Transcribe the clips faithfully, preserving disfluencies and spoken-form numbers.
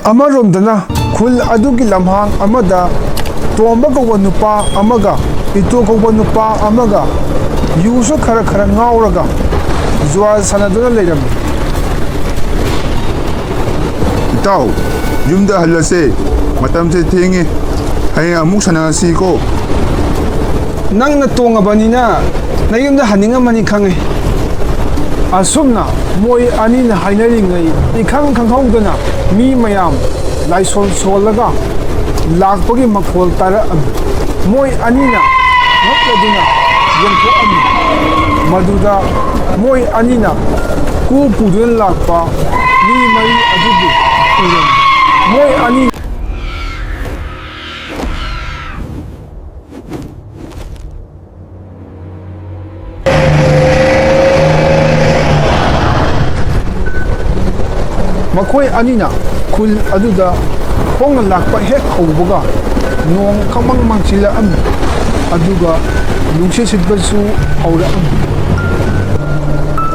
ꯑꯃꯔꯣꯝꯗꯅ ꯈꯨꯜ ꯑꯗꯨꯒꯤ ꯂꯝꯍꯥꯡ ꯑꯃꯗ ꯇꯣꯝꯕ ꯀꯧꯕ ꯅꯨꯄꯥ ꯑꯃꯒ ꯏꯇꯣ ꯀꯧꯕ ꯅꯨꯄꯥ ꯑꯃꯒ ꯌꯨꯁꯨ ꯈꯔ ꯈꯔ ꯉꯥꯎꯔꯒ ꯖꯨꯋꯥ ꯁꯥꯟꯅꯗꯨꯅ ꯂꯩꯔꯝꯃꯤ꯫ ꯏꯇꯥꯎ, ꯌꯨꯝꯗ ꯍꯜꯂꯁꯦ, ꯃꯇꯝꯁꯦ ꯊꯦꯡꯉꯦ, ꯍꯌꯦꯡ ꯑꯃꯨꯛ ꯁꯥꯟꯅꯔꯁꯤꯀꯣ꯫ ꯅꯪꯅ ꯇꯣꯡꯉꯕꯅꯤꯅ ꯅꯌꯨꯝꯗ ꯍꯟꯅꯤꯡꯉꯝꯃꯅꯤ ꯈꯪꯉꯦ꯫ ꯑꯁꯨꯝꯅ ꯃꯣꯏ ꯑꯅꯤꯅ ꯍꯥꯏꯅꯔꯤꯉꯩ ꯏꯈꯪ ꯈꯪꯍꯧꯗꯅ ꯃꯤ ꯃꯌꯥꯝ ꯂꯥꯏꯁꯣꯟ ꯁꯣꯜꯂꯒ ꯂꯥꯛꯄꯒꯤ ꯃꯈꯣꯜ ꯇꯥꯔꯛꯑꯝꯃꯤ꯫ ꯃꯣꯏ ꯑꯅꯤꯅ ꯉꯛꯂꯗꯨꯅ ꯌꯦꯡꯊꯣꯛꯑꯝꯃꯤ꯫ ꯃꯗꯨꯗ ꯃꯣꯏ ꯑꯅꯤꯅ ꯀꯨ ꯄꯨꯗꯨꯅ ꯂꯥꯛꯄ ꯃꯤ ꯃꯔꯤ ꯑꯗꯨꯕꯨ ꯎꯔꯝꯃꯤ꯫ ꯃꯣꯏ ꯑꯅꯤ ꯃꯈꯣꯏ ꯑꯅꯤꯅ ꯈꯨꯜ ꯑꯗꯨꯗ ꯈꯣꯡꯅ ꯂꯥꯛꯄ ꯍꯦꯛ ꯍꯧꯕꯒ ꯅꯣꯡ ꯈꯪꯃꯪ ꯃꯪꯁꯤꯜꯂꯛꯑꯝꯃꯤ, ꯑꯗꯨꯒ ꯅꯨꯡꯁꯤꯠ ꯁꯤꯠꯄꯁꯨ ꯍꯧꯔꯛꯑꯝꯃꯤ꯫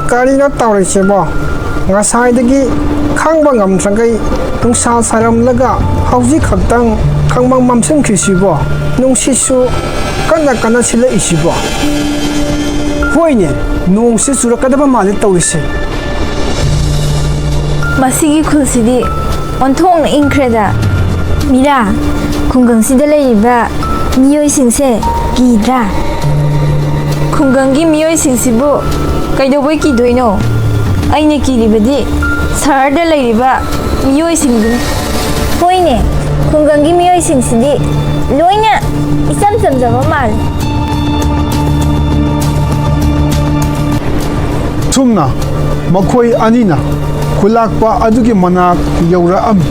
ꯀꯔꯤꯅꯣ ꯇꯧꯔꯤꯁꯤꯕꯣ? ꯉꯁꯥꯏꯗꯒꯤ ꯈꯪꯕ ꯉꯝꯗ꯭ꯔꯉꯩ ꯅꯨꯡꯁꯥ ꯁꯥꯔꯝꯂꯒ ꯍꯧꯖꯤꯛ ꯈꯛꯇꯪ ꯈꯪꯃꯪ ꯃꯝꯁꯤꯟꯈ꯭ꯔꯤꯁꯤꯕꯣ? ꯅꯨꯡꯁꯤꯠꯁꯨ ꯀꯟꯅ ꯀꯟꯅ ꯁꯤꯜꯂꯛꯏꯁꯤꯕꯣ? ꯍꯣꯏꯅꯦ, ꯅꯣꯡꯁꯦ ꯆꯨꯔꯛꯀꯗꯕ ꯃꯥꯜꯂꯦ ꯇꯧꯔꯤꯁꯦ꯫ ꯃꯁꯤꯒꯤ ꯈꯨꯜꯁꯤꯗꯤ ꯑꯣꯟꯊꯣꯛꯅ ꯏꯪꯈ꯭ꯔꯦꯗ꯫ ꯃꯤꯔꯥ, ꯈꯨꯡꯒꯪꯁꯤꯗ ꯂꯩꯔꯤꯕ ꯃꯤꯑꯣꯏꯁꯤꯡꯁꯦ ꯀꯤꯗ꯭ꯔꯥ? ꯈꯨꯡꯒꯪꯒꯤ ꯃꯤꯑꯣꯏꯁꯤꯡꯁꯤꯕꯨ ꯀꯩꯗꯧꯕꯩ ꯀꯤꯗꯣꯏꯅꯣ? ꯑꯩꯅ ꯀꯤꯔꯤꯕꯗꯤ ꯁꯍꯔꯗ ꯂꯩꯔꯤꯕ ꯃꯤꯑꯣꯏꯁꯤꯡꯗꯨꯅꯤ꯫ ꯍꯣꯏꯅꯦ, ꯈꯨꯡꯒꯪꯒꯤ ꯃꯤꯑꯣꯏꯁꯤꯡꯁꯤꯗꯤ ꯂꯣꯏꯅ ꯏꯆꯝ ꯆꯝꯖꯕ ꯃꯥꯜꯂꯤ꯫ ꯁꯨꯝꯅ ꯃꯈꯣꯏ ꯑꯅꯤꯅ ꯈꯨꯂꯥꯛꯄ ꯑꯗꯨꯒꯤ ꯃꯅꯥꯛ ꯌꯧꯔꯛꯑꯝꯃꯤ꯫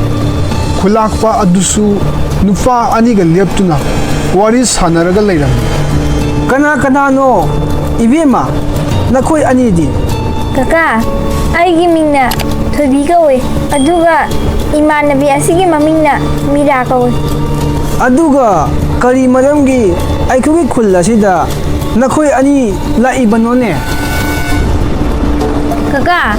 ꯈꯨꯂꯥꯛꯄ ꯑꯗꯨꯁꯨ ꯅꯨꯄꯥ ꯑꯅꯤꯒ ꯂꯦꯞꯇꯨꯅ ꯋꯥꯔꯤ ꯁꯥꯟꯅꯔꯒ ꯂꯩꯔꯝꯃꯤ꯫ ꯀꯅꯥ ꯀꯅꯥꯅꯣ? ꯏꯕꯦꯝꯃ, ꯅꯈꯣꯏ ꯑꯅꯤꯗꯤ? ꯀꯀꯥ, ꯑꯩꯒꯤ ꯃꯤꯡꯅ ꯊꯣꯏꯕꯤ ꯀꯧꯏ, ꯑꯗꯨꯒ ꯏꯃꯥꯟꯅꯕꯤ ꯑꯁꯤꯒꯤ ꯃꯃꯤꯡꯅ ꯃꯤꯔꯥ ꯀꯧꯏ꯫ ꯑꯗꯨꯒ ꯀꯔꯤ ꯃꯔꯝꯒꯤ ꯑꯩꯈꯣꯏꯒꯤ ꯈꯨꯜ ꯑꯁꯤꯗ ꯅꯈꯣꯏ ꯑꯅꯤ ꯂꯥꯛꯏꯕꯅꯣꯅꯦ? ꯀꯀꯥ,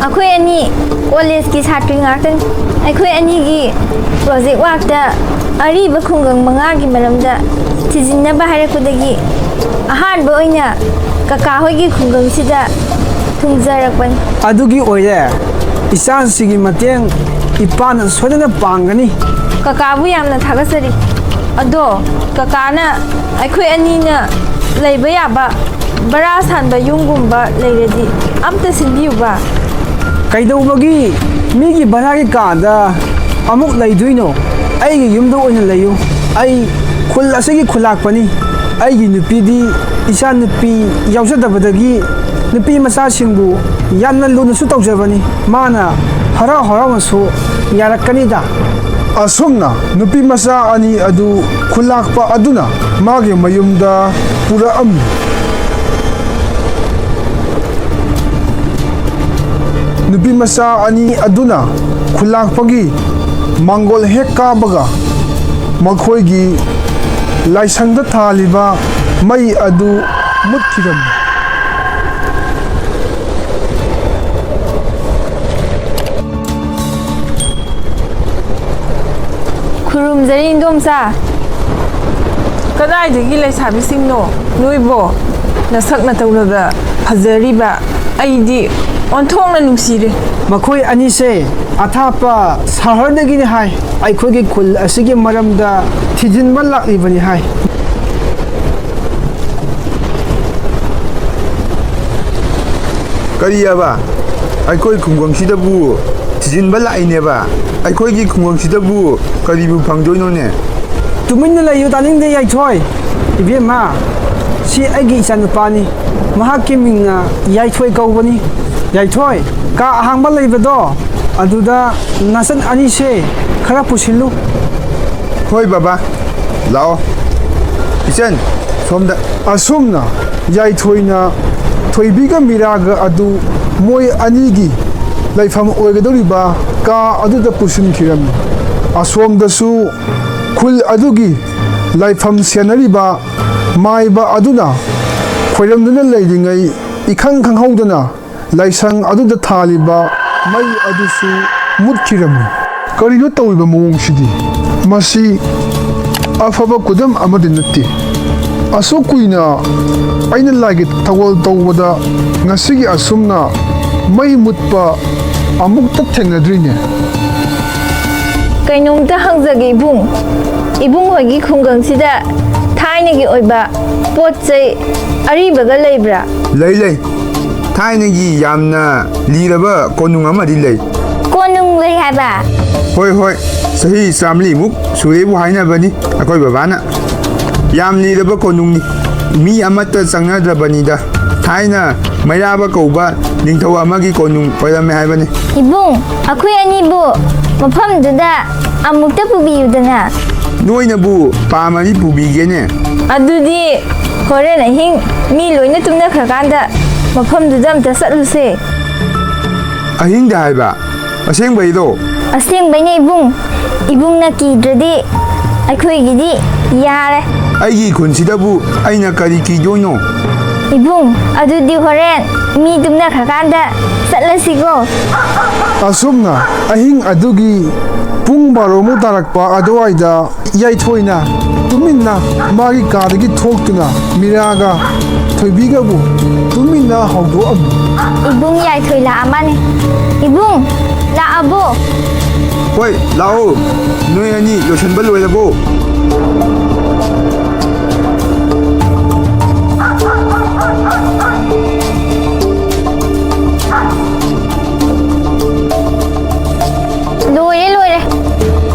ꯑꯩꯈꯣꯏ ꯑꯅꯤ ꯀꯣꯂꯦꯖꯀꯤ ꯁꯥꯇ꯭ꯔꯤ ꯉꯥꯛꯇꯅꯤ꯫ ꯑꯩꯈꯣꯏ ꯑꯅꯤꯒꯤ ꯄ꯭ꯔꯣꯖꯦꯛ ꯋꯥꯔꯛꯇ ꯑꯔꯤꯕ ꯈꯨꯡꯒꯪ ꯃꯉꯥꯒꯤ ꯃꯔꯝꯗ ꯊꯤꯖꯤꯟꯅꯕ ꯍꯥꯏꯔꯛꯄꯗꯒꯤ ꯑꯍꯥꯟꯕ ꯑꯣꯏꯅ ꯀꯀꯥ ꯍꯣꯏꯒꯤ ꯈꯨꯡꯒꯪꯁꯤꯗ ꯊꯨꯡꯖꯔꯛꯄꯅꯤ꯫ ꯑꯗꯨꯒꯤ ꯑꯣꯏꯔꯦ꯫ ꯏꯆꯥꯁꯤꯒꯤ ꯃꯇꯦꯡ ꯏꯄꯥꯅ ꯁꯣꯏꯗꯅ ꯄꯥꯡꯒꯅꯤ꯫ ꯀꯀꯥꯕꯨ ꯌꯥꯝꯅ ꯊꯥꯒꯠꯆꯔꯤ꯫ ꯑꯗꯣ ꯀꯀꯥꯅ ꯑꯩꯈꯣꯏ ꯑꯅꯤꯅ ꯂꯩꯕ ꯌꯥꯕ ꯕꯔꯥ ꯁꯥꯟꯕ ꯌꯨꯝꯒꯨꯝꯕ ꯂꯩꯔꯗꯤ ꯑꯝꯇ ꯁꯤꯟꯕꯤꯌꯨꯕ꯫ ꯀꯩꯗꯧꯕꯒꯤ ꯃꯤꯒꯤ ꯚꯔꯥꯒꯤ ꯀꯥꯗ ꯑꯃꯨꯛ ꯂꯩꯗꯣꯏꯅꯣ? ꯑꯩꯒꯤ ꯌꯨꯝꯗ ꯑꯣꯏꯅ ꯂꯩꯌꯨ꯫ ꯑꯩ ꯈꯨꯜ ꯑꯁꯤꯒꯤ ꯈꯨꯂꯥꯛꯄꯅꯤ꯫ ꯑꯩꯒꯤ ꯅꯨꯄꯤꯗꯤ ꯏꯆꯥ ꯅꯨꯄꯤ ꯌꯥꯎꯖꯗꯕꯗꯒꯤ ꯅꯨꯄꯤ ꯃꯆꯥꯁꯤꯡꯕꯨ ꯌꯥꯝꯅ ꯂꯨꯅꯁꯨ ꯇꯧꯖꯕꯅꯤ꯫ ꯃꯥꯅ ꯍꯔꯥꯎ ꯍꯔꯥꯎꯅꯁꯨ ꯌꯥꯔꯛꯀꯅꯤꯗ꯫ ꯑꯁꯨꯝꯅ ꯅꯨꯄꯤ ꯃꯆꯥ ꯑꯅꯤ ꯑꯗꯨ ꯈꯨꯂꯥꯛꯄ ꯑꯗꯨꯅ ꯃꯥꯒꯤ ꯃꯌꯨꯝꯗ ꯄꯨꯔꯛꯑꯝꯃꯤ꯫ ꯅꯨꯄꯤ ꯃꯆꯥ ꯑꯅꯤ ꯑꯗꯨꯅ ꯈꯨꯂꯥꯛꯄꯒꯤ ꯃꯥꯡꯒꯣꯜ ꯍꯦꯛ ꯀꯥꯕꯒ ꯃꯈꯣꯏꯒꯤ ꯂꯥꯏꯁꯪꯗ ꯊꯥꯜꯂꯤꯕ ꯃꯩ ꯑꯗꯨ ꯃꯨꯠꯈꯤꯔꯝꯃꯤ꯫ ꯈꯨꯔꯨꯝꯖꯔꯤ, ꯏꯟꯗꯣꯝꯆꯥ꯫ ꯀꯗꯥꯏꯗꯒꯤ ꯂꯩꯁꯥꯕꯤꯁꯤꯡꯅꯣ? ꯅꯣꯏꯕꯣ ꯅꯁꯛ ꯅꯇꯧꯅꯒ ꯐꯖꯔꯤꯕ, ꯑꯩꯗꯤ ꯑꯣꯟꯊꯣꯛꯅ ꯅꯨꯡꯁꯤꯔꯦ꯫ ꯃꯈꯣꯏ ꯑꯅꯤꯁꯦ ꯑꯊꯥꯞꯄ ꯁꯍꯔꯗꯒꯤꯅꯤ ꯍꯥꯏ꯫ ꯑꯩꯈꯣꯏꯒꯤ ꯈꯨꯜ ꯑꯁꯤꯒꯤ ꯃꯔꯝꯗ ꯊꯤꯖꯤꯟꯕ ꯂꯥꯛꯂꯤꯕꯅꯤ ꯍꯥꯏ꯫ ꯀꯔꯤ ꯍꯥꯏꯕ? ꯑꯩꯈꯣꯏ ꯈꯨꯡꯒꯪꯁꯤꯗꯕꯨ ꯊꯤꯖꯤꯟꯕ ꯂꯥꯛꯏꯅꯦꯕ? ꯑꯩꯈꯣꯏꯒꯤ ꯈꯨꯡꯒꯪꯁꯤꯗꯕꯨ ꯀꯔꯤꯕꯨ ꯐꯪꯗꯣꯏꯅꯣꯅꯦ? ꯇꯨꯃꯤꯟꯅ ꯂꯩꯌꯨ, ꯇꯥꯅꯤꯡꯗꯦ, ꯌꯥꯏꯊꯣꯏ꯫ ꯏꯕꯦꯝꯃ, ꯁꯤ ꯑꯩꯒꯤ ꯏꯆꯥꯅꯨꯄꯥꯅꯤ꯫ ꯃꯍꯥꯛꯀꯤ ꯃꯤꯡꯅ ꯌꯥꯏꯊꯣꯏ ꯀꯧꯕꯅꯤ꯫ ꯌꯥꯏꯊꯣꯏ, ꯀꯥ ꯑꯍꯥꯡꯕ ꯂꯩꯕꯗꯣ ꯑꯗꯨꯗ ꯅꯆꯟ ꯑꯅꯤꯁꯦ ꯈꯔ ꯄꯨꯁꯤꯜꯂꯨ꯫ ꯍꯣꯏ ꯕꯕꯥ, ꯂꯥꯛꯑꯣ꯫ ꯏꯆꯟ, ꯁꯣꯝꯗ꯫ ꯑꯁꯨꯝꯅ ꯌꯥꯏꯊꯣꯏꯅ ꯊꯣꯏꯕꯤꯒ ꯃꯤꯔꯥꯒ ꯑꯗꯨ ꯃꯣꯏ ꯑꯅꯤꯒꯤ ꯂꯩꯐꯝ ꯑꯣꯏꯒꯗꯧꯔꯤꯕ ꯀꯥ ꯑꯗꯨꯗ ꯄꯨꯁꯤꯟꯈꯤꯔꯝꯃꯤ꯫ ꯑꯁꯣꯝꯗꯁꯨ ꯈꯨꯜ ꯑꯗꯨꯒꯤ ꯂꯥꯏꯐꯝ ꯁꯦꯟꯅꯔꯤꯕ ꯃꯥꯏꯕ ꯑꯗꯨꯅ ꯈꯣꯏꯔꯝꯗꯨꯅ ꯂꯩꯔꯤꯉꯩ ꯏꯈꯪ ꯈꯪꯍꯧꯗꯅ ꯂꯥꯏꯁꯪ ꯑꯗꯨꯗ ꯊꯥꯜꯂꯤꯕ ꯃꯩ ꯑꯗꯨꯁꯨ ꯃꯨꯠꯈꯤꯔꯝꯃꯤ꯫ ꯀꯔꯤꯅꯣ ꯇꯧꯔꯤꯕ ꯃꯑꯣꯡꯁꯤꯗꯤ? ꯃꯁꯤ ꯑꯐꯕ ꯈꯨꯗꯝ ꯑꯃꯗꯤ ꯅꯠꯇꯦ꯫ ꯑꯁꯨꯛ ꯀꯨꯏꯅ ꯑꯩꯅ ꯂꯥꯏꯒꯤ ꯊꯧꯒꯜ ꯇꯧꯕꯗ ꯉꯁꯤꯒꯤ ꯑꯁꯨꯝꯅ ꯃꯩ ꯃꯨꯠꯄ ꯑꯃꯨꯛꯇ ꯊꯦꯡꯅꯗ꯭ꯔꯤꯅꯦ꯫ ꯀꯩꯅꯣꯝꯇ ꯍꯪꯖꯒꯦ ꯏꯕꯨꯡ꯫ ꯏꯕꯨꯡ ꯍꯣꯏꯒꯤ ꯈꯨꯡꯒꯪꯁꯤꯗ ꯊꯥꯏꯅꯒꯤ ꯑꯣꯏꯕ ꯄꯣꯠ ꯆꯩ ꯑꯔꯤꯕꯒ ꯂꯩꯕ꯭ꯔꯥ? ꯂꯩ ꯂꯩ꯫ ꯊꯥꯏꯅꯒꯤ ꯌꯥꯝꯅ ꯂꯤꯔꯕ ꯀꯣꯅꯨꯡ ꯑꯃꯗꯤ ꯂꯩ꯫ ꯀꯣꯅꯨꯡ ꯂꯩ ꯍꯥꯏꯕ? ꯍꯣꯏ ꯍꯣꯏ꯫ ꯆꯍꯤ ꯆꯥꯃꯔꯤꯃꯨꯛ ꯁꯨꯔꯦꯕꯨ ꯍꯥꯏꯅꯕꯅꯤ ꯑꯩꯈꯣꯏ ꯕꯕꯥꯅ꯫ ꯌꯥꯝ ꯂꯤꯔꯕ ꯀꯣꯅꯨꯡꯅꯤ꯫ ꯃꯤ ꯑꯃꯠꯇ ꯆꯪꯅꯗ꯭ꯔꯕꯅꯤꯗ꯫ ꯊꯥꯏꯅ ꯃꯩꯔꯥꯕ ꯀꯧꯕ ꯅꯤꯡꯊꯧ ꯑꯃꯒꯤ ꯀꯣꯅꯨꯡ ꯑꯣꯏꯔꯝꯃꯦ ꯍꯥꯏꯕꯅꯤ꯫ ꯏꯕꯨꯡ, ꯑꯩꯈꯣꯏ ꯑꯅꯤꯕꯨ ꯃꯐꯝꯗꯨꯗ ꯑꯃꯨꯛꯇ ꯄꯨꯕꯤꯌꯨꯗꯅ꯫ ꯅꯣꯏꯅꯕꯨ ꯄꯥꯝꯃꯗꯤ ꯄꯨꯕꯤꯒꯦꯅꯦ꯫ ꯑꯗꯨꯗꯤ ꯍꯣꯔꯦꯟ ꯑꯍꯤꯡ ꯃꯤ ꯂꯣꯏꯅ ꯇꯨꯝꯅꯈ꯭ꯔꯀꯥꯟꯗ ꯃꯐꯝꯗꯨꯗ ꯑꯝꯇ ꯆꯠꯂꯨꯁꯦ꯫ ꯑꯍꯤꯡꯗ ꯍꯥꯏꯕ? ꯑꯁꯦꯡꯕꯩꯔꯣ? ꯑꯁꯦꯡꯕꯩꯅꯦ ꯏꯕꯨꯡ꯫ ꯏꯕꯨꯡꯅ ꯀꯤꯗ꯭ꯔꯗꯤ ꯑꯩꯈꯣꯏꯒꯤꯗꯤ ꯌꯥꯔꯦ꯫ ꯑꯩꯒꯤ ꯈꯨꯟꯁꯤꯗꯕꯨ ꯑꯩꯅ ꯀꯔꯤ ꯀꯤꯗꯣꯏꯅꯣ? ꯏꯕꯨꯡ, ꯑꯗꯨꯗꯤ ꯍꯣꯔꯦꯟ ꯃꯤ ꯇꯨꯝꯅꯈ꯭ꯔꯀꯥꯟꯗ ꯆꯠꯂꯁꯤꯀꯣ꯫ ꯑꯁꯨꯝꯅ ꯑꯍꯤꯡ ꯑꯗꯨꯒꯤ ꯄꯨꯡ ꯕꯥꯔꯣꯃꯨꯛ ꯇꯥꯔꯛꯄ ꯑꯗꯨꯋꯥꯏꯗ ꯌꯥꯏꯊꯣꯏꯅ ꯇꯨꯃꯤꯟꯅ ꯃꯥꯒꯤ ꯀꯥꯗꯒꯤ ꯊꯣꯛꯇꯨꯅ ꯃꯤꯔꯥꯒ ꯊꯣꯏꯕꯤꯒꯕꯨ ꯇꯨꯃꯤꯟꯅ ꯍꯧꯗꯣꯛꯑꯝꯃꯤ꯫ ꯏꯕꯨꯡ, ꯌꯥꯏꯊꯣꯏ ꯂꯥꯛꯑ ꯃꯥꯅꯦ꯫ ꯏꯕꯨꯡ, ꯂꯥꯛꯑꯕꯣ? ꯍꯣꯏ, ꯂꯥꯛꯑꯣ꯫ ꯅꯣꯏ ꯑꯅꯤ ꯂꯣꯏꯁꯟꯕ ꯂꯣꯏꯔꯕꯣ? ꯂꯣꯏꯔꯦ, ꯂꯣꯏꯔꯦ꯫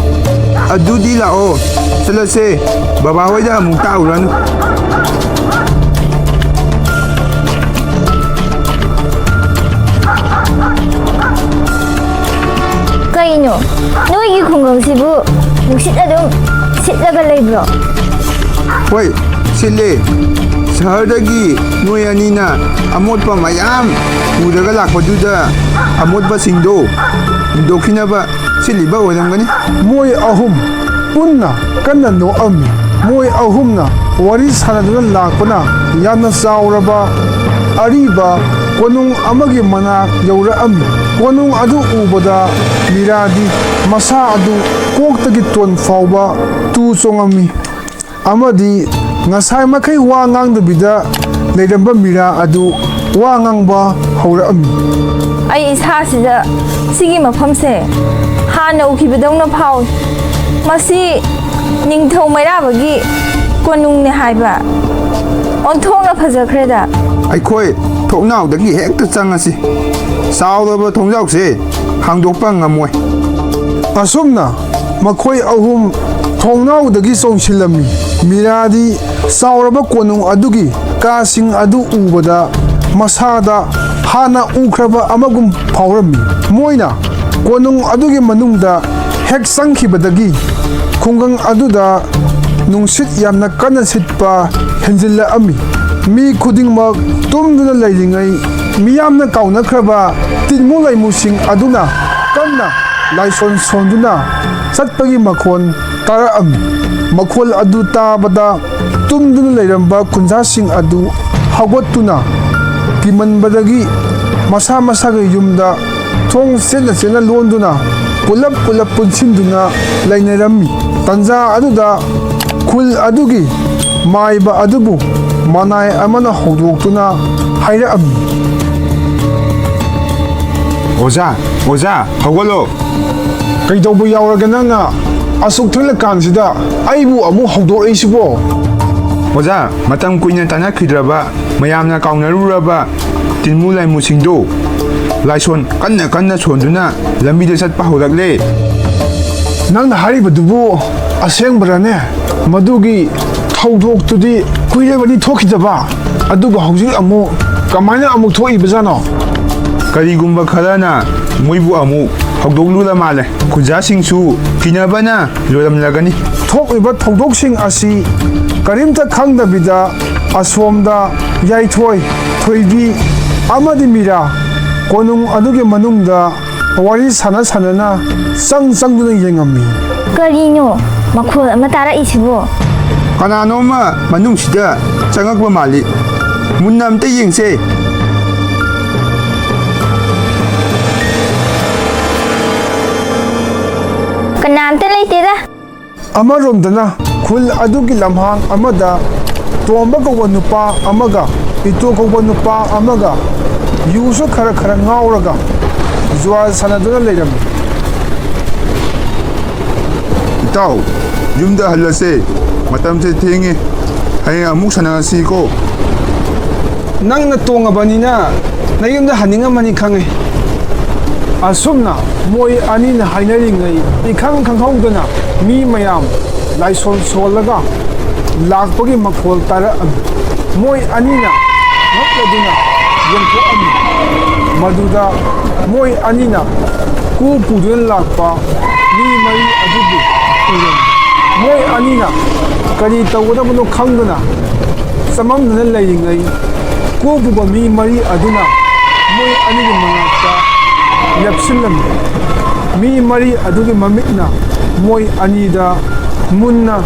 ꯑꯗꯨꯗꯤ ꯂꯥꯛꯑꯣ, ꯆꯠꯂꯁꯦ꯫ ꯕꯕꯥ ꯍꯣꯏꯗ ꯑꯃꯨꯛ ꯇꯥꯛꯎꯔꯅꯨ꯫ ꯀꯩꯅꯣ, ꯅꯣꯏꯒꯤ ꯈꯨꯡꯒꯪꯁꯤꯕꯨ ꯅꯨꯡꯁꯤꯠ ꯑꯗꯨꯝ ꯁꯤꯠꯂꯒ ꯂꯩꯕ꯭ꯔꯣ? ꯍꯣꯏ, ꯁꯤꯠꯂꯦ꯫ ꯁꯍꯔꯗꯒꯤ ꯅꯣꯏ ꯑꯅꯤꯅ ꯑꯃꯣꯠꯄ ꯃꯌꯥꯝ ꯄꯨꯔꯒ ꯂꯥꯛꯄꯗꯨꯗ ꯑꯃꯣꯠꯄꯁꯤꯡꯗꯣ ꯍꯨꯟꯗꯣꯛꯈꯤꯅꯕ ꯁꯤꯠꯂꯤꯕ ꯑꯣꯏꯔꯝꯒꯅꯤ꯫ ꯃꯣꯏ ꯑꯍꯨꯝ ꯄꯨꯟꯅ ꯀꯟꯅ ꯅꯣꯛꯑꯝꯃꯤ꯫ ꯃꯣꯏ ꯑꯍꯨꯝꯅ ꯋꯥꯔꯤ ꯁꯥꯟꯅꯗꯨꯅ ꯂꯥꯛꯄꯅ ꯌꯥꯝꯅ ꯆꯥꯎꯔꯕ ꯑꯔꯤꯕ ꯀꯣꯅꯨꯡ ꯑꯃꯒꯤ ꯃꯅꯥꯛ ꯌꯧꯔꯛꯑꯝꯃꯤ꯫ ꯀꯣꯅꯨꯡ ꯑꯗꯨ ꯎꯕꯗ ꯃꯤꯔꯥꯗꯤ ꯃꯁꯥ ꯑꯗꯨ ꯀꯣꯛꯇꯒꯤ ꯇꯣꯟ ꯐꯥꯎꯕ ꯇꯨ ꯆꯣꯡꯉꯝꯃꯤ꯫ ꯑꯃꯗꯤ ꯉꯁꯥꯏ ꯃꯈꯩ ꯋꯥ ꯉꯥꯡꯗꯕꯤꯗ ꯂꯩꯔꯝꯕ ꯃꯤꯔꯥ ꯑꯗꯨ ꯋꯥ ꯉꯥꯡꯕ ꯍꯧꯔꯛꯑꯝꯃꯤ꯫ ꯑꯩ ꯏꯁꯥꯁꯤꯗ ꯁꯤꯒꯤ ꯃꯐꯝꯁꯦ ꯍꯥꯟꯅ ꯎꯈꯤꯕꯗꯧꯅ ꯐꯥꯎꯏ꯫ ꯃꯁꯤ ꯅꯤꯡꯊꯧ ꯃꯩꯔꯥꯕꯒꯤ ꯀꯣꯅꯨꯡꯅꯦ ꯍꯥꯏꯕ ꯑꯣꯟꯊꯣꯛꯅ ꯐꯖꯈ꯭ꯔꯦꯗ꯫ ꯑꯩꯈꯣꯏ ꯊꯣꯡꯅꯥꯎꯗꯒꯤ ꯍꯦꯛꯇ ꯆꯪꯉꯁꯤ꯫ ꯆꯥꯎꯔꯕ ꯊꯣꯡꯖꯥꯎꯁꯦ ꯍꯥꯡꯗꯣꯛꯄ ꯉꯝꯃꯣꯏ꯫ ꯑꯁꯨꯝꯅ ꯃꯈꯣꯏ ꯑꯍꯨꯝ ꯊꯣꯡꯅꯥꯎꯗꯒꯤ ꯆꯣꯡꯁꯤꯜꯂꯝꯃꯤ꯫ ꯃꯤꯔꯥꯗꯤ ꯆꯥꯎꯔꯕ ꯀꯣꯅꯨꯡ ꯑꯗꯨꯒꯤ ꯀꯥꯁꯤꯡ ꯑꯗꯨ ꯎꯕꯗ ꯃꯁꯥꯗ ꯍꯥꯟꯅ ꯎꯈ꯭ꯔꯕ ꯑꯃꯒꯨꯝ ꯐꯥꯎꯔꯝꯃꯤ꯫ ꯃꯣꯏꯅ ꯀꯣꯅꯨꯡ ꯑꯗꯨꯒꯤ ꯃꯅꯨꯡꯗ ꯍꯦꯛ ꯆꯪꯈꯤꯕꯗꯒꯤ ꯈꯨꯡꯒꯪ ꯑꯗꯨꯗ ꯅꯨꯡꯁꯤꯠ ꯌꯥꯝꯅ ꯀꯟꯅ ꯁꯤꯠꯄ ꯍꯦꯟꯖꯤꯜꯂꯛꯑꯝꯃꯤ꯫ ꯃꯤ ꯈꯨꯗꯤꯡꯃꯛ ꯇꯨꯝꯗꯨꯅ ꯂꯩꯔꯤꯉꯩ ꯃꯤꯌꯥꯝꯅ ꯀꯥꯎꯅꯈ꯭ꯔꯕ ꯇꯤꯟꯃꯨ ꯂꯩꯃꯨꯁꯤꯡ ꯑꯗꯨꯅ ꯀꯟꯅ ꯂꯥꯏꯁꯣꯟ ꯁꯣꯟꯗꯨꯅ ꯆꯠꯄꯒꯤ ꯃꯈꯣꯟ ꯇꯥꯔꯛꯑꯝꯃꯤ꯫ ꯃꯈꯣꯜ ꯑꯗꯨ ꯇꯥꯕꯗ ꯇꯨꯝꯗꯨꯅ ꯂꯩꯔꯝꯕ ꯈꯨꯟꯖꯥꯁꯤꯡ ꯑꯗꯨ ꯍꯧꯒꯠꯇꯨꯅ ꯀꯤꯃꯟꯕꯗꯒꯤ ꯃꯁꯥ ꯃꯁꯥꯒꯤ ꯌꯨꯝꯗ ꯊꯣꯡ ꯆꯦꯠꯅ ꯆꯦꯠꯅ ꯂꯣꯟꯗꯨꯅ ꯄꯨꯂꯞ ꯄꯨꯂꯞ ꯄꯨꯟꯁꯤꯟꯗꯨꯅ ꯂꯩꯅꯔꯝꯃꯤ꯫ ꯇꯟꯖꯥ ꯑꯗꯨꯗ ꯈꯨꯜ ꯑꯗꯨꯒꯤ ꯃꯥꯏꯕ ꯑꯗꯨꯕꯨ ꯃꯅꯥꯏ ꯑꯃꯅ ꯍꯧꯗꯣꯛꯇꯨꯅ ꯍꯥꯏꯔꯛꯑꯝꯃꯤ꯫ "ꯑꯣꯖꯥ, ꯑꯣꯖꯥ, ꯍꯧꯒꯠꯂꯣ!" "ꯀꯩꯗꯧꯕ ꯌꯥꯎꯔꯒꯦ ꯅꯪꯅ ꯑꯁꯨꯛ ꯊꯦꯡꯂꯀꯥꯟꯁꯤꯗ ꯑꯩꯕꯨ ꯑꯃꯨꯛ ꯍꯧꯗꯣꯔꯛꯏꯁꯤꯕꯣ?" "ꯑꯣꯖꯥ, ꯃꯇꯝ ꯀꯨꯏꯅ ꯇꯥꯟꯅꯈꯤꯗ꯭ꯔꯕ, ꯃꯌꯥꯝꯅ ꯀꯥꯎꯅꯔꯨꯔꯕ ꯇꯤꯟꯃꯨ ꯂꯥꯏꯃꯨꯁꯤꯡꯗꯨ ꯂꯥꯏꯁꯣꯟ ꯀꯟꯅ ꯀꯟꯅ ꯁꯣꯟꯗꯨꯅ ꯂꯝꯕꯤꯗ ꯆꯠꯄ ꯍꯧꯔꯛꯂꯦ꯫" "ꯅꯪꯅ ꯍꯥꯏꯔꯤꯕꯗꯨꯕꯨ ꯑꯁꯦꯡꯕꯔꯅꯦ? ꯃꯗꯨꯒꯤ ꯊꯧꯗꯣꯛꯇꯨꯗꯤ ꯀꯨꯏꯔꯕꯅꯤ ꯊꯣꯛꯈꯤꯗꯕ, ꯑꯗꯨꯒ ꯍꯧꯖꯤꯛ ꯑꯃꯨꯛ ꯀꯃꯥꯏꯅ ꯑꯃꯨꯛ ꯊꯣꯛꯏꯕꯖꯥꯠꯅꯣ?" "ꯀꯔꯤꯒꯨꯝꯕ ꯈꯔꯅ ꯃꯣꯏꯕꯨ ꯑꯃꯨꯛ ꯍꯧꯗꯣꯛꯂꯨꯔ ꯃꯥꯜꯂꯦ꯫ ꯈꯨꯟꯖꯥꯁꯤꯡꯁꯨ ꯀꯤꯅꯕꯅ ꯂꯣꯏꯔꯝꯂꯒꯅꯤ꯫" ꯊꯣꯛꯂꯤꯕ ꯊꯧꯗꯣꯛꯁꯤꯡ ꯑꯁꯤ ꯀꯔꯤꯝꯇ ꯈꯪꯗꯕꯤꯗ ꯑꯁꯣꯝꯗ ꯌꯥꯏꯊꯣꯏ, ꯊꯣꯏꯕꯤ ꯑꯃꯗꯤ ꯃꯤꯔꯥ ꯀꯣꯅꯨꯡ ꯑꯗꯨꯒꯤ ꯃꯅꯨꯡꯗ ꯋꯥꯔꯤ ꯁꯥꯟꯅ ꯁꯥꯟꯅꯅ ꯆꯪ ꯆꯪꯗꯨꯅ ꯌꯦꯡꯉꯝꯃꯤ꯫ "ꯀꯔꯤꯅꯣ ꯃꯈꯣꯜ ꯑꯃ ꯇꯥꯔꯛꯏꯁꯤꯕꯣ?" "ꯀꯅꯥꯅꯣꯝꯃ ꯃꯅꯨꯡꯁꯤꯗ ꯆꯪꯉꯛꯄ ꯃꯥꯜꯂꯤ꯫ ꯃꯨꯟꯅ ꯑꯝꯇ ꯌꯦꯡꯁꯦ꯫" ꯀꯅꯥꯝꯇ ꯂꯩꯇꯦꯗ꯫ ꯑꯃꯔꯣꯝꯗꯅ ꯈꯨꯜ ꯑꯗꯨꯒꯤ ꯂꯝꯍꯥꯡ ꯑꯃꯗ ꯇꯣꯝꯕ ꯀꯧꯕ ꯅꯨꯄꯥ ꯑꯃꯒ ꯏꯇꯣ ꯀꯧꯕ ꯅꯨꯄꯥ ꯑꯃꯒ ꯌꯨꯁꯨ ꯈꯔ ꯈꯔ ꯉꯥꯎꯔꯒ ꯖꯨꯋꯥ ꯁꯥꯟꯅꯗꯨꯅ ꯂꯩꯔꯝꯃꯤ꯫ ꯏꯇꯥꯎ, ꯌꯨꯝꯗ ꯍꯜꯂꯁꯦ, ꯃꯇꯝꯁꯦ ꯊꯦꯡꯉꯦ, ꯍꯌꯦꯡ ꯑꯃꯨꯛ ꯁꯥꯟꯅꯔꯁꯤꯀꯣ꯫ ꯅꯪꯅ ꯇꯣꯡꯉꯕꯅꯤꯅ ꯅꯌꯨꯝꯗ ꯍꯟꯅꯤꯡꯉꯝꯃꯅꯤ ꯈꯪꯉꯦ꯫ ꯑꯁꯨꯝꯅ ꯃꯣꯏ ꯑꯅꯤꯅ ꯍꯥꯏꯅꯔꯤꯉꯩ ꯏꯈꯪ ꯈꯪꯍꯧꯗꯅ ꯃꯤ ꯃꯌꯥꯝ ꯂꯥꯏꯁꯣꯟ ꯁꯣꯜꯂꯒ ꯂꯥꯛꯄꯒꯤ ꯃꯈꯣꯜ ꯇꯥꯔꯛꯑꯝꯃꯤ꯫ ꯃꯣꯏ ꯑꯅꯤꯅ ꯉꯛꯂꯗꯨꯅ ꯌꯦꯡꯊꯣꯛꯑꯝꯃꯤ꯫ ꯃꯗꯨꯗ ꯃꯣꯏ ꯑꯅꯤꯅ ꯀꯨ ꯄꯨꯗꯨꯅ ꯂꯥꯛꯄ ꯃꯤ ꯃꯔꯤ ꯑꯗꯨꯕꯨ ꯎꯔꯝꯃꯤ꯫ ꯃꯣꯏ ꯑꯅꯤꯅ ꯀꯔꯤ ꯇꯧꯒꯗꯕꯅꯣ ꯈꯪꯗꯅ ꯆꯃꯝꯅꯅ ꯂꯩꯔꯤꯉꯩ, ꯀꯨ ꯄꯨꯕ ꯃꯤ ꯃꯔꯤ ꯑꯗꯨꯅ ꯃꯣꯏ ꯑꯅꯤꯒꯤ ꯃꯅꯥꯛꯇ ꯂꯦꯞꯁꯤꯜꯂꯝꯃꯤ꯫ ꯃꯤ ꯃꯔꯤ ꯑꯗꯨꯒꯤ ꯃꯃꯤꯠꯅ ꯃꯣꯏ ꯑꯅꯤꯗ ꯃꯨꯟꯅ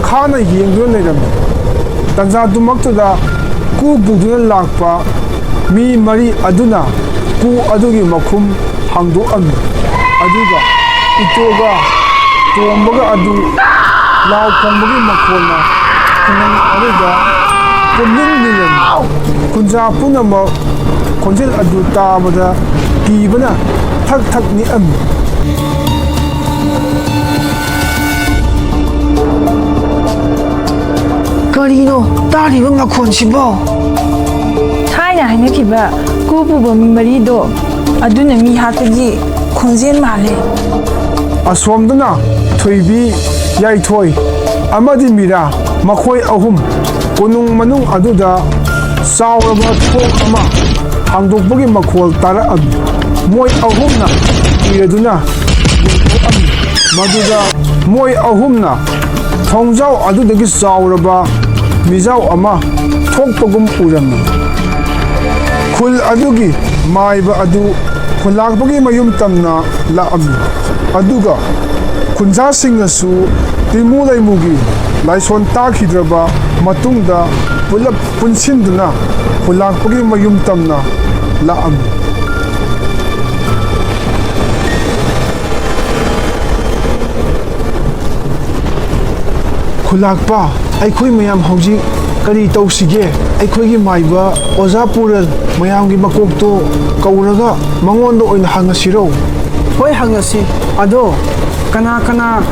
ꯈꯥꯅ ꯌꯦꯡꯗꯨꯅ ꯂꯩꯔꯝꯃꯤ꯫ ꯇꯟꯖꯥꯗꯨꯃꯛꯇꯨꯗ ꯀꯨ ꯄꯨꯗꯨꯅ ꯂꯥꯛꯄ ꯃꯤ ꯃꯔꯤ ꯑꯗꯨꯅ ꯀꯨ ꯑꯗꯨꯒꯤ ꯃꯈꯨꯝ ꯍꯥꯡꯗꯣꯛꯑꯝꯃꯤ꯫ ꯑꯗꯨꯒ ꯏꯇꯣꯒ ꯇꯣꯝꯕꯒ ꯑꯗꯨ ꯂꯥꯎ ꯈꯣꯡꯕꯒꯤ ꯃꯈꯣꯟꯅ ꯈꯨꯡꯒꯪ ꯑꯗꯨꯗ ꯄꯨꯝꯅꯤꯡ ꯅꯤꯜꯂꯝꯃꯤ꯫ ꯈꯨꯟꯖꯥ ꯄꯨꯝꯅꯃꯛ ꯈꯣꯟꯖꯦꯜ ꯑꯗꯨ ꯇꯥꯕꯗ ꯀꯤꯕꯅ ꯊꯛ ꯊꯛ ꯅꯤꯛꯑꯝꯃꯤ꯫ ꯀꯔꯤꯅꯣ ꯇꯥꯔꯤꯕ ꯃꯈꯣꯟꯁꯤꯕꯣ? ꯊꯥꯏꯅ ꯍꯥꯏꯅꯈꯤꯕ ꯀꯨ ꯄꯨꯕ ꯃꯤ ꯃꯔꯤꯗꯣ, ꯑꯗꯨꯅ ꯃꯤ ꯍꯥꯠꯄꯒꯤ ꯈꯣꯟꯖꯦꯜ ꯃꯥꯜꯂꯦ꯫ ꯑꯁꯣꯝꯗꯅ ꯊꯣꯏꯕꯤ, ꯌꯥꯏꯊꯣꯏ ꯑꯃꯗꯤ ꯃꯤꯔꯥ, ꯃꯈꯣꯏ ꯑꯍꯨꯝ ꯀꯣꯅꯨꯡ ꯃꯅꯨꯡ ꯑꯗꯨꯗ ꯆꯥꯎꯔꯕ ꯊꯣꯡ ꯑꯃ ꯍꯥꯡꯗꯣꯛꯄꯒꯤ ꯃꯈꯣꯜ ꯇꯥꯔꯛꯑꯝꯃꯤ꯫ ꯃꯣꯏ ꯑꯍꯨꯝꯅ ꯀꯤꯔꯗꯨꯅ ꯌꯦꯡꯊꯣꯛꯑꯝꯃꯤ꯫ ꯃꯗꯨꯗ ꯃꯣꯏ ꯑꯍꯨꯝꯅ ꯊꯣꯡꯖꯥꯎ ꯑꯗꯨꯗꯒꯤ ꯆꯥꯎꯔꯕ ꯃꯤꯖꯥꯎ ꯑꯃ ꯊꯣꯛꯄꯒꯨꯝ ꯎꯔꯝꯃꯤ꯫ ꯈꯨꯜ ꯑꯗꯨꯒꯤ ꯃꯥꯏꯕ ꯑꯗꯨ ꯈꯨꯂꯥꯛꯄꯒꯤ ꯃꯌꯨꯝ ꯇꯝꯅ ꯂꯥꯛꯑꯝꯃꯤ꯫ ꯑꯗꯨꯒ ꯈꯨꯟꯖꯥꯁꯤꯡꯅꯁꯨ ꯇꯤꯃꯨ ꯂꯩꯃꯨꯒꯤ ꯂꯥꯏꯁꯣꯟ ꯇꯥꯈꯤꯗ꯭ꯔꯕ ꯃꯇꯨꯡꯗ ꯄꯨꯂꯞ ꯄꯨꯟꯁꯤꯟꯗꯨꯅ ꯈꯨꯂꯥꯛꯄꯒꯤ ꯃꯌꯨꯝ ꯇꯝꯅ ꯂꯥꯛꯑꯝꯃꯤ꯫ ꯂꯥꯛꯄ, ꯑꯩꯈꯣꯏ ꯃꯌꯥꯝ ꯍꯧꯖꯤꯛ ꯀꯔꯤ ꯇꯧꯁꯤꯒꯦ? ꯑꯩꯈꯣꯏꯒꯤ ꯃꯥꯏꯕ ꯑꯣꯖꯥ ꯄꯨꯔꯦꯜ ꯃꯌꯥꯝꯒꯤ ꯃꯀꯣꯛꯇꯣ ꯀꯧꯔꯒ ꯃꯉꯣꯟꯗ ꯑꯣꯏꯅ ꯍꯪꯉꯁꯤꯔꯣ? ꯍꯣꯏ, ꯍꯪꯉꯁꯤ꯫ ꯑꯗꯣ ꯀꯅꯥ ꯀꯅꯥ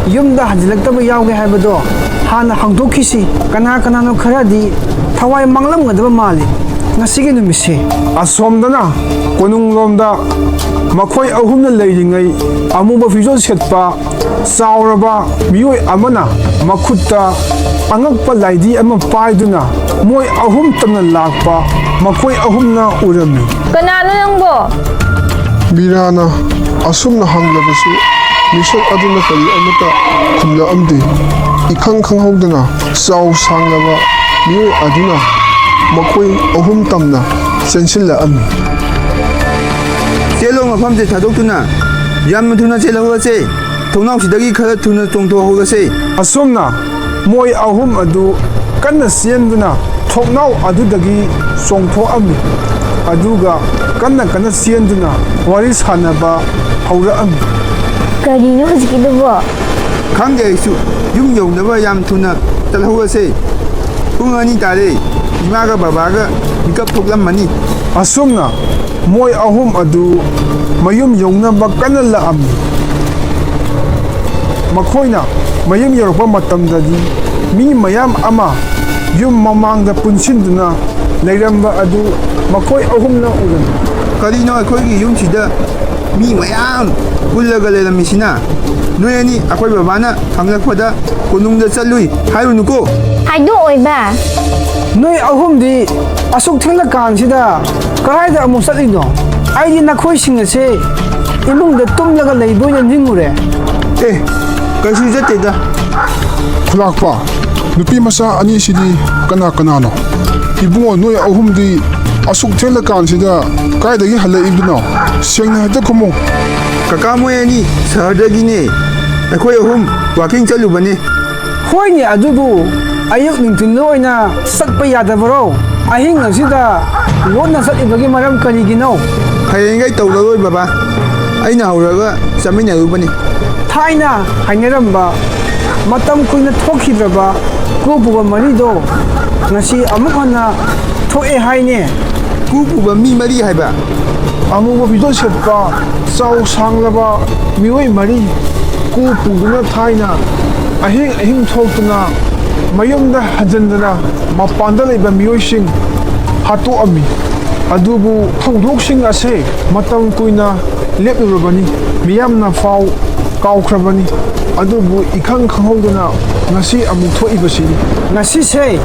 ꯌꯨꯝꯗ ꯍꯟꯖꯤꯜꯂꯛꯇꯕ ꯌꯥꯎꯒꯦ ꯍꯥꯏꯕꯗꯣ ꯍꯥꯟꯅ ꯍꯪꯗꯣꯛꯈꯤꯁꯤ꯫ ꯀꯅꯥ ꯀꯅꯥꯅꯣ ꯈꯔꯗꯤ ꯊꯋꯥꯏ ꯃꯥꯡꯂꯝꯒꯗꯕ ꯃꯥꯜꯂꯤ꯫ ꯉꯁꯤꯒꯤ ꯅꯨꯃꯤꯠꯁꯤ꯫ ꯑꯁꯣꯝꯗꯅ ꯀꯣꯅꯨꯡꯂꯣꯝꯗ ꯃꯈꯣꯏ ꯑꯍꯨꯝꯅ ꯂꯩꯔꯤꯉꯩ ꯑꯃꯨꯕ ꯐꯤꯖꯣꯜ ꯁꯦꯠꯄ ꯆꯥꯎꯔꯕ ꯃꯤꯑꯣꯏ ꯑꯃꯅ ꯃꯈꯨꯠꯇ ꯑꯉꯛꯄ ꯂꯥꯏꯙꯤ ꯑꯃ ꯄꯥꯏꯗꯨꯅ ꯃꯣꯏ ꯑꯍꯨꯝ ꯇꯝꯅ ꯂꯥꯛꯄ ꯃꯈꯣꯏ ꯑꯍꯨꯝꯅ ꯎꯔꯝꯃꯤ꯫ ꯀꯅꯥꯅꯣ ꯅꯪꯕꯣ? ꯃꯤꯔꯥꯅ ꯑꯁꯨꯝꯅ ꯍꯪꯂꯕꯁꯨ ꯃꯤꯁꯛ ꯑꯗꯨꯅ ꯀꯔꯤ ꯑꯃꯠꯇ ꯈꯨꯝꯂꯛꯑꯝꯗꯦ꯫ ꯏꯈꯪ ꯈꯪꯍꯧꯗꯅ ꯆꯥꯎ ꯁꯥꯡꯂꯕ ꯃꯤꯑꯣꯏ ꯑꯗꯨꯅ ꯃꯈꯣꯏ ꯑꯍꯨꯝ ꯇꯝꯅ ꯆꯦꯟꯁꯤꯜꯂꯛꯑꯝꯃꯤ꯫ ꯆꯦꯜꯂꯣ, ꯃꯐꯝꯁꯦ ꯊꯥꯗꯣꯛꯇꯨꯅ ꯌꯥꯝꯅ ꯊꯨꯅ ꯆꯦꯜꯍꯧꯔꯁꯦ꯫ ꯊꯣꯡꯅꯥꯎꯁꯤꯗꯒꯤ ꯈꯔ ꯊꯨꯅ ꯆꯣꯡꯊꯣꯛꯍꯧꯔꯁꯦ꯫ ꯑꯁꯨꯝꯅ ꯃꯣꯏ ꯑꯍꯨꯝ ꯑꯗꯨ ꯀꯟꯅ ꯆꯦꯟꯗꯨꯅ ꯊꯣꯡꯅꯥꯎ ꯑꯗꯨꯗꯒꯤ ꯆꯣꯡꯊꯣꯛꯑꯝꯃꯤ꯫ ꯑꯗꯨꯒ ꯀꯟꯅ ꯀꯟꯅ ꯆꯦꯟꯗꯨꯅ ꯋꯥꯔꯤ ꯁꯥꯟꯅꯕ ꯍꯧꯔꯛꯑꯝꯃꯤ꯫ ꯀꯔꯤꯅꯣ ꯍꯧꯖꯤꯛꯀꯤꯗꯨꯕꯣ? ꯈꯪꯗꯦ ꯑꯩꯁꯨ꯫ ꯌꯨꯝ ꯌꯧꯅꯕ ꯌꯥꯝ ꯊꯨꯅ ꯆꯠꯍꯧꯔꯁꯦ꯫ ꯄꯨꯡ ꯑꯅꯤ ꯇꯥꯔꯦ꯫ ꯏꯃꯥꯒ ꯕꯕꯥꯒ ꯃꯤꯀꯞ ꯊꯣꯛꯂꯝꯃꯅꯤ꯫ ꯑꯁꯨꯝꯅ ꯃꯣꯏ ꯑꯍꯨꯝ ꯑꯗꯨ ꯃꯌꯨꯝ ꯌꯧꯅꯕ ꯀꯟꯅ ꯂꯥꯛꯑꯝꯃꯤ꯫ ꯃꯈꯣꯏꯅ ꯃꯌꯨꯝ ꯌꯧꯔꯛꯄ ꯃꯇꯝꯗꯗꯤ ꯃꯤ ꯃꯌꯥꯝ ꯑꯃ ꯌꯨꯝ ꯃꯃꯥꯡꯗ ꯄꯨꯟꯁꯤꯟꯗꯨꯅ ꯂꯩꯔꯝꯕ ꯑꯗꯨ ꯃꯈꯣꯏ ꯑꯍꯨꯝꯅ ꯎꯔꯝꯃꯤ꯫ ꯀꯔꯤꯅꯣ ꯑꯩꯈꯣꯏꯒꯤ ꯌꯨꯝꯁꯤꯗ ꯃꯤ ꯃꯌꯥꯝ ꯄꯨꯜꯂꯒ ꯂꯩꯔꯝꯃꯤꯁꯤꯅ? ꯅꯣꯏ ꯑꯅꯤ ꯑꯩꯈꯣꯏ ꯕꯕꯥꯅ ꯍꯪꯂꯛꯄꯗ ꯀꯣꯅꯨꯡꯗ ꯆꯠꯂꯨꯏ ꯍꯥꯏꯔꯨꯅꯨꯀꯣ꯫ ꯍꯥꯏꯗꯣꯛꯑꯣꯏꯕ꯫ ꯅꯣꯏ ꯑꯍꯨꯝꯗꯤ ꯑꯁꯨꯛ ꯊꯦꯡꯂꯀꯥꯟꯁꯤꯗ ꯀꯗꯥꯏꯗ ꯑꯃꯨꯛ ꯆꯠꯂꯤꯅꯣ? ꯑꯩꯗꯤ ꯅꯈꯣꯏꯁꯤꯡ ꯑꯁꯦ ꯏꯃꯨꯡꯗ ꯇꯨꯝꯂꯒ ꯂꯩꯕ ꯑꯣꯏꯅ ꯅꯤꯡꯉꯨꯔꯦ꯫ ꯑꯦ, ꯀꯩꯁꯨ ꯆꯠꯇꯦꯗ꯫ ꯈꯨꯂꯥꯛꯄ, ꯅꯨꯄꯤ ꯃꯆꯥ ꯑꯅꯤꯁꯤꯗꯤ ꯀꯅꯥ ꯀꯅꯥꯅꯣ? ꯏꯕꯨꯡꯉꯣ, ꯅꯣꯏ ꯑꯍꯨꯝꯗꯤ ꯑꯁꯨꯛ ꯊꯦꯡꯂꯀꯥꯟꯁꯤꯗ ꯀꯥꯏꯗꯒꯤ ꯍꯜꯂꯛꯏꯕꯅꯣ? ꯁꯦꯡꯅ ꯍꯦꯛꯇ ꯈꯨꯝꯃꯨ꯫ ꯀꯀꯥ, ꯃꯣꯏ ꯑꯅꯤ ꯁꯍꯔꯗꯒꯤꯅꯦ꯫ ꯑꯩꯈꯣꯏ ꯑꯍꯨꯝ ꯋꯥꯀꯤꯡ ꯆꯠꯂꯨꯕꯅꯦ꯫ ꯍꯣꯏꯅꯦ, ꯑꯗꯨꯕꯨ ꯑꯌꯨꯛ ꯅꯨꯡꯊꯤꯜꯗ ꯑꯣꯏꯅ ꯆꯠꯄ ꯌꯥꯗꯕꯔꯣ? ꯑꯍꯤꯡ ꯑꯁꯤꯗ ꯂꯣꯟꯅ ꯆꯠꯂꯤꯕꯒꯤ ꯃꯔꯝ ꯀꯔꯤꯒꯤꯅꯣ? ꯍꯌꯦꯡꯈꯩ ꯇꯧꯔꯔꯣꯏ ꯕꯕꯥ, ꯑꯩꯅ ꯍꯧꯔꯒ ꯆꯠꯃꯤꯟꯅꯔꯨꯕꯅꯤ꯫ ꯊꯥꯏꯅ ꯍꯥꯏꯅꯔꯝꯕ ꯃꯇꯝ ꯀꯨꯏꯅ ꯊꯣꯛꯈꯤꯗ꯭ꯔꯕ ꯀꯨ ꯄꯨꯕ ꯃꯔꯤꯗꯣ ꯉꯁꯤ ꯑꯃꯨꯛ ꯍꯟꯅ ꯊꯣꯛꯑꯦ ꯍꯥꯏꯅꯦ꯫ ꯀꯨ ꯄꯨꯕ ꯃꯤ ꯃꯔꯤ ꯍꯥꯏꯕ? ꯑꯃꯨꯕ ꯐꯤꯖꯣꯜ ꯁꯦꯠꯄ ꯆꯥꯎ ꯁꯥꯡꯂꯕ ꯃꯤꯑꯣꯏ ꯃꯔꯤ ꯀꯨ ꯄꯨꯗꯨꯅ ꯊꯥꯏꯅ ꯑꯍꯤꯡ ꯑꯍꯤꯡ ꯊꯣꯛꯇꯨꯅ ꯃꯌꯨꯝꯗ ꯍꯟꯖꯤꯟꯗꯅ ꯃꯄꯥꯟꯗ ꯂꯩꯕ ꯃꯤꯑꯣꯏꯁꯤꯡ ꯍꯥꯠꯇꯣꯛꯑꯝꯃꯤ꯫ ꯑꯗꯨꯕꯨ ꯊꯧꯗꯣꯛꯁꯤꯡ ꯑꯁꯦ ꯃꯇꯝ ꯀꯨꯏꯅ ꯂꯦꯞꯂꯨꯔꯕꯅꯤ, ꯃꯤꯌꯥꯝꯅ ꯐꯥꯎ ꯀꯥꯎꯈ꯭ꯔꯕꯅꯤ꯫ ꯑꯗꯨꯕꯨ ꯏꯈꯪ ꯈꯪꯍꯧꯗꯅ ꯉꯁꯤ ꯑꯃꯨꯛ ꯊꯣꯛꯏꯕꯁꯤꯅꯤ꯫ ꯉꯁꯤꯁꯦ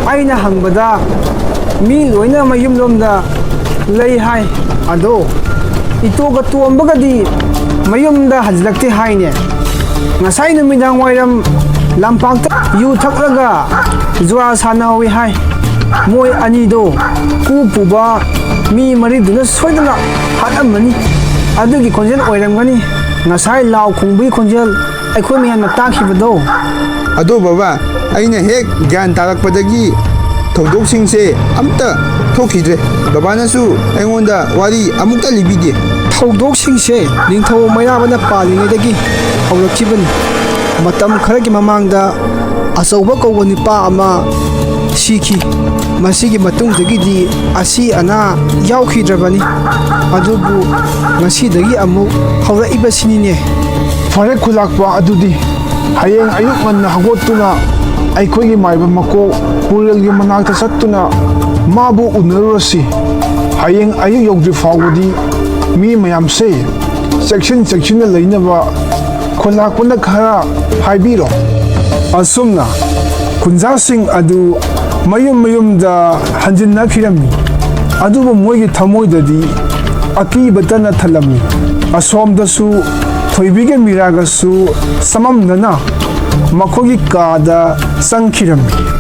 ꯑꯩꯅ ꯍꯪꯕꯗ ꯃꯤ ꯂꯣꯏꯅ ꯃꯌꯨꯝꯂꯣꯝꯗ ꯂꯩ ꯍꯥꯏ꯫ ꯑꯗꯣ ꯏꯇꯣꯒ ꯇꯣꯝꯕꯒꯗꯤ ꯃꯌꯨꯝꯗ ꯍꯟꯖꯤꯜꯂꯛꯇꯦ ꯍꯥꯏꯅꯦ꯫ ꯉꯁꯥꯏ ꯅꯨꯃꯤꯗꯥꯡ ꯋꯥꯏꯔꯝ ꯂꯝꯄꯥꯛꯇ ꯌꯨ ꯊꯛꯂꯒ ꯖꯨꯋꯥ ꯁꯥꯟꯅꯍꯧꯋꯤ ꯍꯥꯏ꯫ ꯃꯣꯏ ꯑꯅꯤꯗꯣ ꯀꯨ ꯄꯨꯕ ꯃꯤ ꯃꯔꯤꯗꯨꯅ ꯁꯣꯏꯗꯅ ꯍꯥꯠꯂꯝꯃꯅꯤ꯫ ꯑꯗꯨꯒꯤ ꯈꯣꯟꯖꯦꯜ ꯑꯣꯏꯔꯝꯒꯅꯤ ꯉꯁꯥꯏ ꯂꯥꯎ ꯈꯣꯡꯕꯒꯤ ꯈꯣꯟꯖꯦꯜ ꯑꯩꯈꯣꯏ ꯃꯌꯥꯝꯅ ꯇꯥꯈꯤꯕꯗꯣ꯫ ꯑꯗꯣ ꯕꯕꯥ, ꯑꯩꯅ ꯍꯦꯛ ꯒ꯭ꯌꯥꯟ ꯇꯥꯔꯛꯄꯗꯒꯤ ꯊꯧꯗꯣꯛꯁꯤꯡꯁꯦ ꯑꯝꯇ ꯊꯣꯛꯈꯤꯗ꯭ꯔꯦ꯫ ꯕꯕꯥꯅꯁꯨ ꯑꯩꯉꯣꯟꯗ ꯋꯥꯔꯤ ꯑꯃꯨꯛꯇ ꯂꯤꯕꯤꯗꯦ꯫ ꯊꯧꯗꯣꯛꯁꯤꯡꯁꯦ ꯅꯤꯡꯊꯧ ꯃꯩꯔꯥꯕꯅ ꯄꯥꯜꯂꯤꯉꯩꯗꯒꯤ ꯍꯧꯔꯛꯈꯤꯕꯅꯤ꯫ ꯃꯇꯝ ꯈꯔꯒꯤ ꯃꯃꯥꯡꯗ ꯑꯆꯧꯕ ꯀꯧꯕ ꯅꯨꯄꯥ ꯑꯃ ꯁꯤꯈꯤ꯫ ꯃꯁꯤꯒꯤ ꯃꯇꯨꯡꯗꯒꯤꯗꯤ ꯑꯁꯤ ꯑꯅꯥ ꯌꯥꯎꯈꯤꯗ꯭ꯔꯕꯅꯤ꯫ ꯑꯗꯨꯕꯨ ꯉꯁꯤꯗꯒꯤ ꯑꯃꯨꯛ ꯍꯧꯔꯛꯏꯕꯁꯤꯅꯤꯅꯦ꯫ ꯐꯔꯦ ꯈꯨꯂꯥꯛꯄ, ꯑꯗꯨꯗꯤ ꯍꯌꯦꯡ ꯑꯌꯨꯛ ꯉꯟꯅ ꯍꯧꯒꯠꯇꯨꯅ ꯑꯩꯈꯣꯏꯒꯤ ꯃꯥꯏꯕ ꯃꯀꯣꯛ ꯄꯨꯔꯦꯜꯒꯤ ꯃꯅꯥꯛꯇ ꯆꯠꯇꯨꯅ ꯃꯥꯕꯨ ꯎꯅꯔꯨꯔꯁꯤ꯫ ꯍꯌꯦꯡ ꯑꯌꯨꯛ ꯌꯧꯗ꯭ꯔꯤ ꯐꯥꯎꯕꯗꯤ ꯃꯤ ꯃꯌꯥꯝꯁꯦ ꯆꯦꯛꯁꯤꯟ ꯆꯦꯛꯁꯤꯟꯅ ꯂꯩꯅꯕ ꯈꯨꯂꯥꯛꯄꯅ ꯈꯔ ꯍꯥꯏꯕꯤꯔꯣ꯫ ꯑꯁꯨꯝꯅ ꯈꯨꯟꯖꯥꯁꯤꯡ ꯑꯗꯨ ꯃꯌꯨꯝ ꯃꯌꯨꯝꯗ ꯍꯟꯖꯤꯟꯅꯈꯤꯔꯝꯃꯤ꯫ ꯑꯗꯨꯕꯨ ꯃꯣꯏꯒꯤ ꯊꯃꯣꯏꯗꯗꯤ ꯑꯀꯤꯕꯇꯅ ꯊꯜꯂꯝꯃꯤ꯫ ꯑꯁꯣꯝꯗꯁꯨ ꯊꯣꯏꯕꯤꯒ ꯃꯤꯔꯥꯒꯁꯨ ꯆꯃꯝꯅꯅ ꯃꯈꯣꯏꯒꯤ ꯀꯥꯗ ꯆꯪꯈꯤꯔꯝꯃꯤ꯫